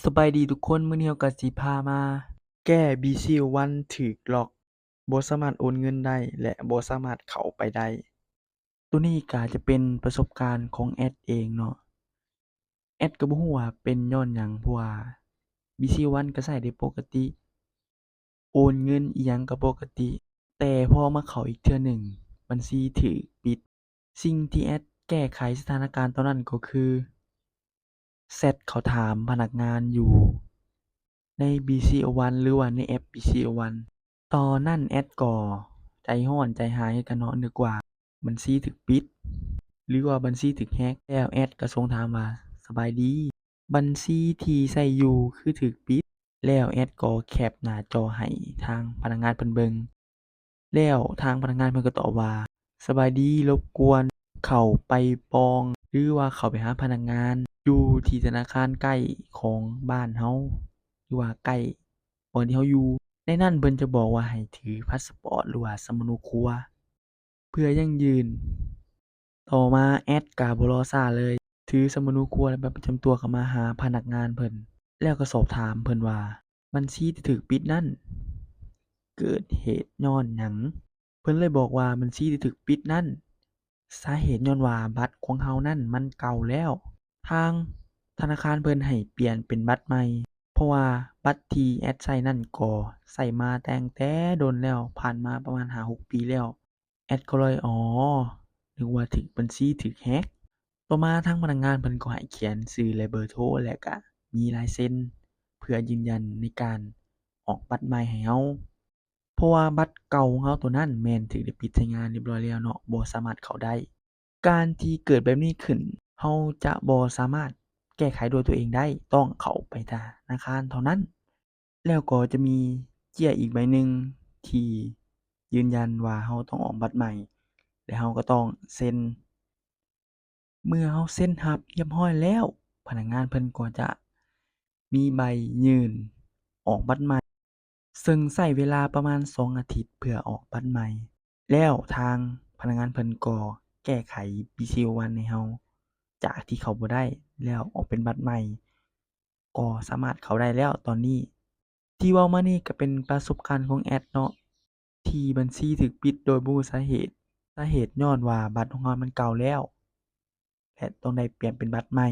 ສະບາຍດີທຸກຄົນ, ມື້ນີ້ເຮົາກໍຊິພາມາແກ້ BCOne ຖືກລັອກ, ບໍ່ສາມາດໂອນເງິນໄດ້ ແລະ ບໍ່ສາມາດເຂົ້າໄປໄດ້. ໂຕນີ້ກໍອາດຈະເປັນປະສົບການຂອງແອັດເອງເນາະ. ແອັດກໍບໍ່ຮູ້ວ່າເປັນຍ້ອນຫຍັງ, ເພາະວ່າ BCOne ກໍໃຊ້ໄດ້ປົກກະຕິ, ໂອນເງິນອີ່ຫຍັງກໍປົກກະຕິ, ແຕ່ພໍມາເຂົ້າອີກເທື່ອໜຶ່ງ, ບັນຊີຖືກປິດ. ສິ່ງທີ່ແອັດແກ້ໄຂສະຖານະການຕອນນັ້ນກໍຄື ແຊັດເຂົ້າຖາມພະນັກງານຢູ່ໃນ BCOne ຫຼືວ່າໃນແອັບ BCOne. ຕອນນັ້ນແອັດກໍໃຈຮ້ອນໃຈຮ້າຍຄືກັນເນາະ, ນຶກວ່າບັນຊີຖືກປິດ ຫຼືວ່າບັນຊີຖືກແຮັກ. ແລ້ວແອັດກໍສົ່ງຖາມວ່າ ສະບາຍດີ, ບັນຊີທີ່ໃຊ້ຢູ່ຄືຖືກປິດ. ແລ້ວແອັດກໍແຄບໜ້າຈໍໃຫ້ທາງພະນັກງານເພິ່ນເບິ່ງ. ແລ້ວທາງພະນັກງານເພິ່ນກໍຕອບວ່າ ສະບາຍດີ, ລົບກວນເຂົ້າໄປປ່ອງ ຫຼືວ່າເຂົ້າໄປຫາພະນັກງານຢູ່ທີ່ທະນາຄານໃກ້ຂອງບ້ານເຮົາ ຫຼືວ່າໃກ້ບ່ອນທີ່ເຮົາຢູ່. ໃນນັ້ນເພິ່ນຈະບອກວ່າໃຫ້ຖືພາສປອດ ຫຼືວ່າສຳມະໂນຄົວ ເພື່ອຢັ້ງຢືນ. ຕໍ່ມາແອັດກໍບໍ່ລໍຊ້າເລີຍ, ຖືສຳມະໂນຄົວ ແລະ ບັດປະຈຳຕົວເຂົ້າມາຫາພະນັກງານເພິ່ນ ແລ້ວກໍສອບຖາມເພິ່ນວ່າ ບັນຊີທີ່ຖືກປິດນັ້ນເກີດເຫດຍ້ອນຫຍັງ? ເພິ່ນເລີຍບອກວ່າ ບັນຊີທີ່ຖືກປິດນັ້ນ ສາເຫດຍ້ອນວ່າບັດຂອງເຮົານັ້ນມັນເກົ່າແລ້ວ, ທາງທະນາຄານເພິ່ນໃຫ້ປ່ຽນເປັນບັດໃໝ່, ເພາະວ່າບັດທີ່ແອັດໃຊ້ນັ້ນກໍໃຊ້ມາຕັ້ງແຕ່ດົນແລ້ວ, ຜ່ານມາປະມານຫ້າຫົກປີແລ້ວ. ແອັດກໍເລີຍ ອໍ ນຶກວ່າຖືກ ບັນຊີຖືກແຮັກ. ຕໍ່ມາທາງພະນັກງານເພິ່ນກໍໃຫ້ຂຽນຊື່ ແລະ ເບີໂທ ແລະ ກະມີລາຍເຊັນ ເພື່ອຢືນຢັນໃນການອອກບັດໃໝ່ໃຫ້ເຮົາ, ເພາະວ່າບັດເກົ່າຂອງເຮົາໂຕນັ້ນແມ່ນຖືກໄດ້ປິດໃຊ້ງານຮຽບຮ້ອຍແລ້ວເນາະ, ບໍ່ສາມາດເຂົ້າໄດ້. ການທີ່ເກີດແບບນີ້ຂຶ້ນ, ເຮົາຈະບໍ່ສາມາດແກ້ໄຂດ້ວຍຕົວເອງໄດ້, ຕ້ອງເຂົ້າໄປທະນາຄານເທົ່ານັ້ນ. ແລ້ວກໍຈະມີເຈ້ຍອີກໃບໜຶ່ງທີ່ຢືນຢັນວ່າເຮົາຕ້ອງອອກບັດໃໝ່ ແລະ ເຮົາກໍຕ້ອງເຊັນ. ເມື່ອເຮົາເຊັນຮັບຮຽບຮ້ອຍແລ້ວ, ພະນັກງານເພິ່ນກໍຈະມີໃບຍື່ນອອກບັດໃໝ່, ເຊິ່ງໃຊ້ເວລາປະມານສອງອາທິດເພື່ອອອກບັດໃໝ່. ແລ້ວທາງພະນັກງານເພິ່ນກໍແກ້ໄຂ BCOne ໃຫ້ເຮົາ, ຈາກທີ່ເຂົ້າບໍ່ໄດ້ ແລ້ວອອກເປັນບັດໃໝ່ ກໍສາມາດເຂົ້າໄດ້ແລ້ວຕອນນີ້. ທີ່ເວົ້າມານີ້ກໍເປັນປະສົບການຂອງແອັດເນາະ, ທີ່ບັນຊີຖືກປິດໂດຍບໍ່ຮູ້ສາເຫດ. ສາເຫດຍ້ອນວ່າບັດຂອງເຮົາມັນເກົ່າແລ້ວ ແລະ ຕ້ອງໄດ້ປ່ຽນເປັນບັດໃໝ່.